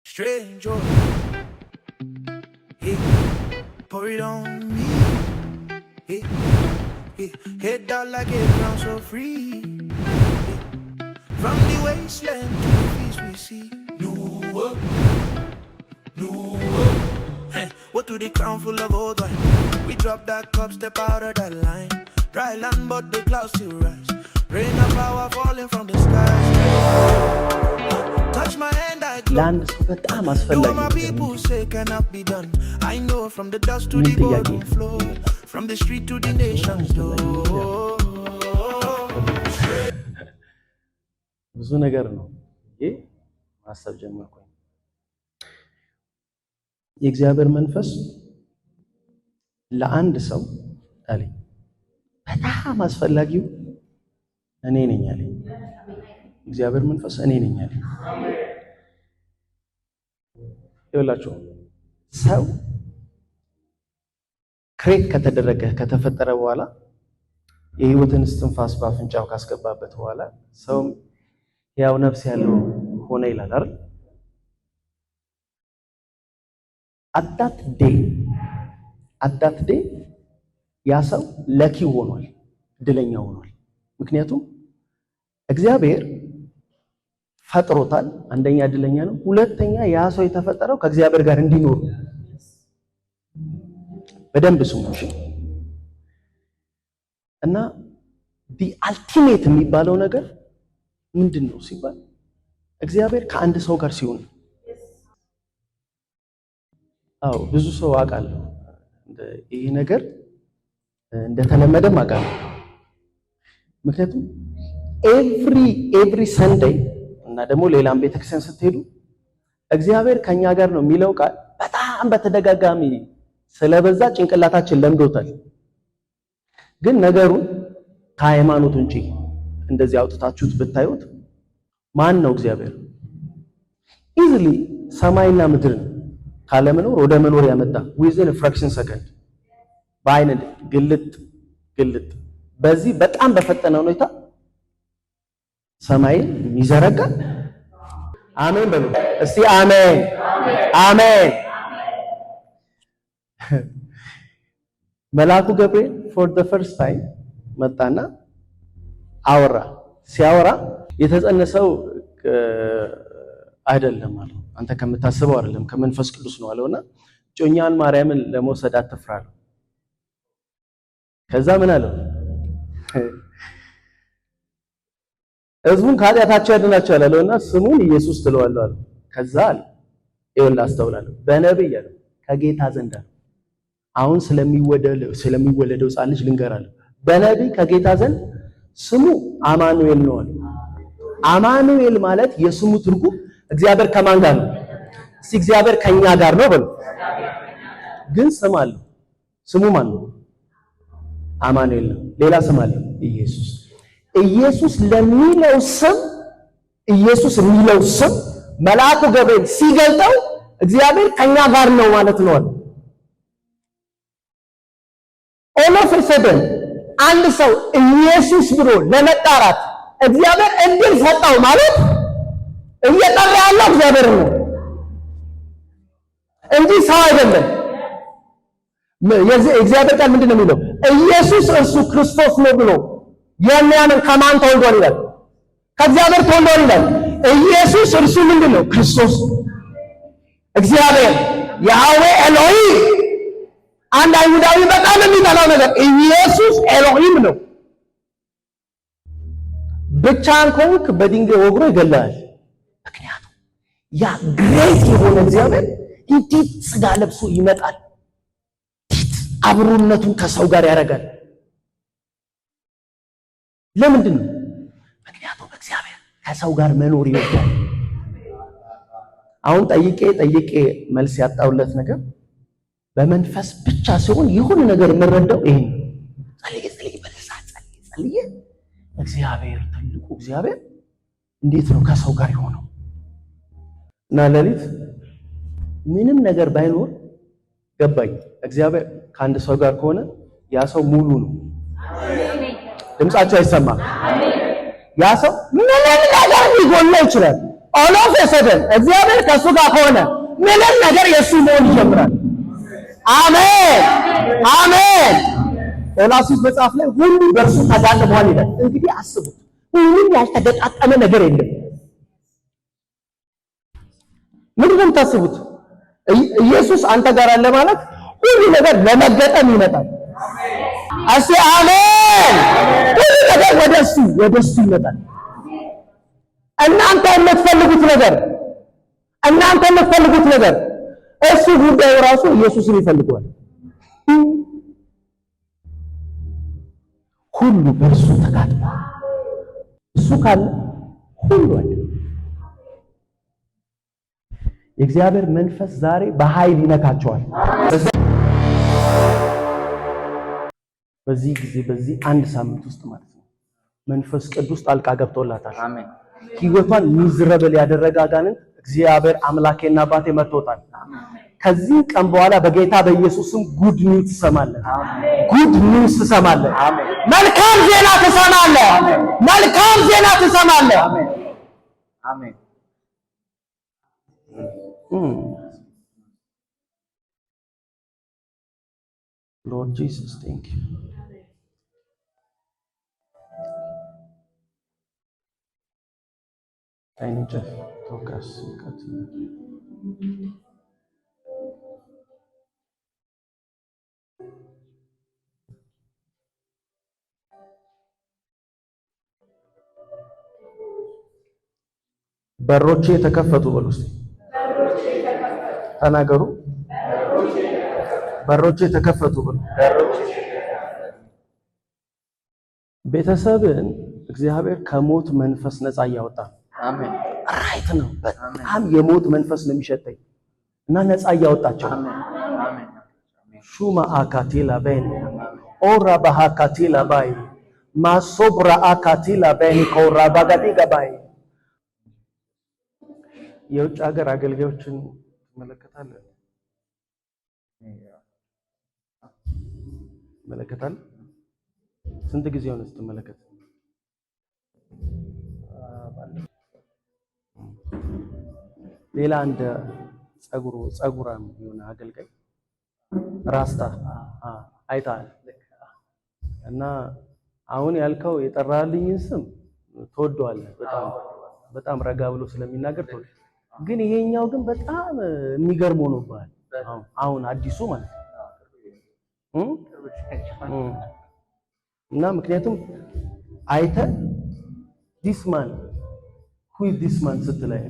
Strange joy. Hey, pour it on me. Hey, hey, head down like a crown so free. Hey, from the wasteland to the feast we see. New world, new world. Hey, what to the crown full of old wine? We drop that cup, step out of that line. Dry land, but the clouds still rise. Rain of power falling from the skies. Touch my hand, I glow. ለአንድ ሰው በጣም Do አስፈላጊ what my ነገር people ምንድን ነው? say cannot be done. I know from the dust to ምን the ጥያቄ boardroom floor, from the street to the በጣም nation's አስፈላጊ ነገር door. ብዙ ነገር ነው ብዬ ማሰብ ጀመርኩኝ። የእግዚአብሔር መንፈስ ለአንድ ሰው አለኝ በጣም አስፈላጊው እኔ ነኝ አለኝ። እግዚአብሔር መንፈስ እኔ ነኝ አለኝ። ይኸውላችሁ ሰው create ከተደረገ፣ ከተፈጠረ በኋላ፣ የህይወትን እስትንፋስ በአፍንጫው ካስገባበት በኋላ ሰው ያው ነፍስ ያለው ሆነ ይላል አይደል? At that day ያ ሰው lucky ሆኗል፣ እድለኛ ሆኗል። ምክንያቱም እግዚአብሔር ፈጥሮታል። አንደኛ እድለኛ ነው። ሁለተኛ ያ ሰው የተፈጠረው ከእግዚአብሔር ጋር እንዲኖር። በደንብ ስሙ እሺ። እና the ultimate የሚባለው ነገር ምንድን ነው ሲባል እግዚአብሔር ከአንድ ሰው ጋር ሲሆን። አዎ፣ ብዙ ሰው አውቃለሁ። ይሄ ነገር እንደተለመደም አውቃለሁ። ምክንያቱም every Sunday እና ደግሞ ሌላም ቤተክርስቲያን ስትሄዱ እግዚአብሔር ከኛ ጋር ነው የሚለው ቃል በጣም በተደጋጋሚ ስለበዛ ጭንቅላታችን ለምዶታል። ግን ነገሩን ከሃይማኖት ውጪ እንደዚህ አውጥታችሁት ብታዩት ማን ነው እግዚአብሔር? Easily ሰማይና ምድርን ካለመኖር ወደ መኖር ያመጣ within fraction second፣ በአይን ግልጥ ግልጥ፣ በዚህ በጣም በፈጠነ ሁኔታ ሰማይን የሚዘረጋ፣ አሜን በሉ እስቲ፣ አሜን አሜን። መልአኩ ገብርኤል for the first time መጣና አወራ። ሲያወራ የተጸነሰው አይደለም አለው። አንተ ከምታስበው አይደለም፣ ከመንፈስ ቅዱስ ነው አለውና እጮኛህን ማርያምን ለመውሰድ አትፍራ አለው። ከዛ ምን አለው? ህዝቡን ከኃጢአታቸው ያድናቸዋል አለውና ስሙን ኢየሱስ ትለዋለህ አለው። ከዛ አለ፣ ይኸውልህ አስተውላለሁ፣ በነብይ አለው ከጌታ ዘንድ አለው፣ አሁን ስለሚወለደው ሕፃን ልጅ ልንገራለሁ። በነቢይ ከጌታ ዘንድ ስሙ አማኑኤል ነው አለ። አማኑኤል ማለት የስሙ ትርጉም እግዚአብሔር ከማን ጋር ነው? እስቲ እግዚአብሔር ከኛ ጋር ነው በሉ። ግን ስም አለው። ስሙ ማን ነው? አማኑኤል ነው። ሌላ ስም አለው፣ ኢየሱስ። ኢየሱስ ለሚለው ስም፣ ኢየሱስ የሚለው ስም መልአኩ ገብርኤል ሲገልጠው እግዚአብሔር ከኛ ጋር ነው ማለት ነው አለ። All of a sudden አንድ ሰው ኢየሱስ ብሎ ለመጣራት እግዚአብሔር እድል ሰጠው ማለት እየጠራ ያለው እግዚአብሔር ነው እንጂ ሰው አይደለም። የዚህ እግዚአብሔር ቃል ምንድን ነው የሚለው? ኢየሱስ እርሱ ክርስቶስ ነው ብሎ የሚያምን ከማን ተወልዷል ይላል? ከእግዚአብሔር ተወልዷል ይላል። ኢየሱስ እርሱ ምንድን ነው? ክርስቶስ፣ እግዚአብሔር፣ ያህዌ ኤሎሂም። አንድ አይሁዳዊ በጣም የሚጠላው ነገር ኢየሱስ ኤሎሂም ነው። ብቻህን ከሆንክ በድንጋይ ወግሮ ይገላል። ምክንያቱም ያ great የሆነ እግዚአብሔር እንዴት ስጋ ለብሶ ይመጣል? እንዴት አብሮነቱን ከሰው ጋር ያደርጋል? ለምንድን ነው? ምክንያቱም እግዚአብሔር ከሰው ጋር መኖር ይወዳል። አሁን ጠይቄ ጠይቄ መልስ ያጣሁለት ነገር በመንፈስ ብቻ ሲሆን የሆነ ነገር የምረዳው ይሄን ነው። ጸልዬ ጸልዬ በልሳን ጸልዬ ጸልዬ እግዚአብሔር፣ ትልቁ እግዚአብሔር እንዴት ነው ከሰው ጋር የሆነው? እና ሌሊት ምንም ነገር ባይኖር ገባኝ። እግዚአብሔር ከአንድ ሰው ጋር ከሆነ ያ ሰው ሙሉ ነው። ድምጻቸው አይሰማም። ያ ሰው ምንም ነገር ሊጎለው ይችላል። All of a sudden እግዚአብሔር ከእሱ ጋር ከሆነ ምንም ነገር የእሱ መሆን ይጀምራል። አሜን አሜን። ቆላስይስ መጽሐፍ ላይ ሁሉ በእርሱ ተጋጥሟል ይላል። እንግዲህ አስቡት፣ ምንም ያልተገጣጠመ ነገር የለም። ምንድን ነው የምታስቡት? ኢየሱስ አንተ ጋር አለ ማለት ሁሉ ነገር ለመገጠም ይመጣል። እስቲ አሜን። ሁሉ ነገር ወደሱ ይመጣል። እናንተ የምትፈልጉት ነገር እሱ ጉዳዩ ራሱ ኢየሱስን ይፈልገዋል። ሁሉ በእርሱ ተጋጥሟል። እሱ ካለ ሁሉ አለ። የእግዚአብሔር መንፈስ ዛሬ በኃይል ይነካቸዋል። በዚህ ጊዜ፣ በዚህ አንድ ሳምንት ውስጥ ማለት ነው፣ መንፈስ ቅዱስ ጣልቃ ገብቶላታል። ህይወቷን miserable ያደረገ አጋንንት እግዚአብሔር አምላኬና አባቴ መጥቶታል። ከዚህ ቀን በኋላ በጌታ በኢየሱስም good news ትሰማለህ። Good news ትሰማለህ። መልካም ዜና ትሰማለህ። መልካም ዜና ትሰማለህ። አሜን። Lord Jesus, thank you. አይንን ጨፍን። ቶካስ ቀጥ። በሮቼ የተከፈቱ በሉ እስቲ፣ ተናገሩ። በሮቼ ተከፈቱ በሉ። ቤተሰብን እግዚአብሔር ከሞት መንፈስ ነፃ እያወጣ አሜን። Right now። በጣም የሞት መንፈስ ነው የሚሸተኝ እና ነፃ እያወጣቸው አሜን። አሜን። ሹማ አካቲላ በን ኦራ ባሃካቲላ ባይ ማሶብራ አካቲላ በን ኮራ ባጋዲ ገባይ። የውጭ ሀገር አገልጋዮችን ትመለከታለህ? ትመለከታለህ? ስንት ጊዜ ሆነ ስትመለከት? ሌላ አንድ ጸጉሩ ጸጉራም የሆነ አገልጋይ ራስታ አይተሃል። እና አሁን ያልከው የጠራልኝን ስም ትወደዋለህ። በጣም በጣም ረጋ ብሎ ስለሚናገር ትወደዋለህ። ግን ይሄኛው ግን በጣም የሚገርም ሆኖብሃል። አሁን አዲሱ ማለት ነው። እና ምክንያቱም አይተህ "This man, who is this man?" ስትለኝ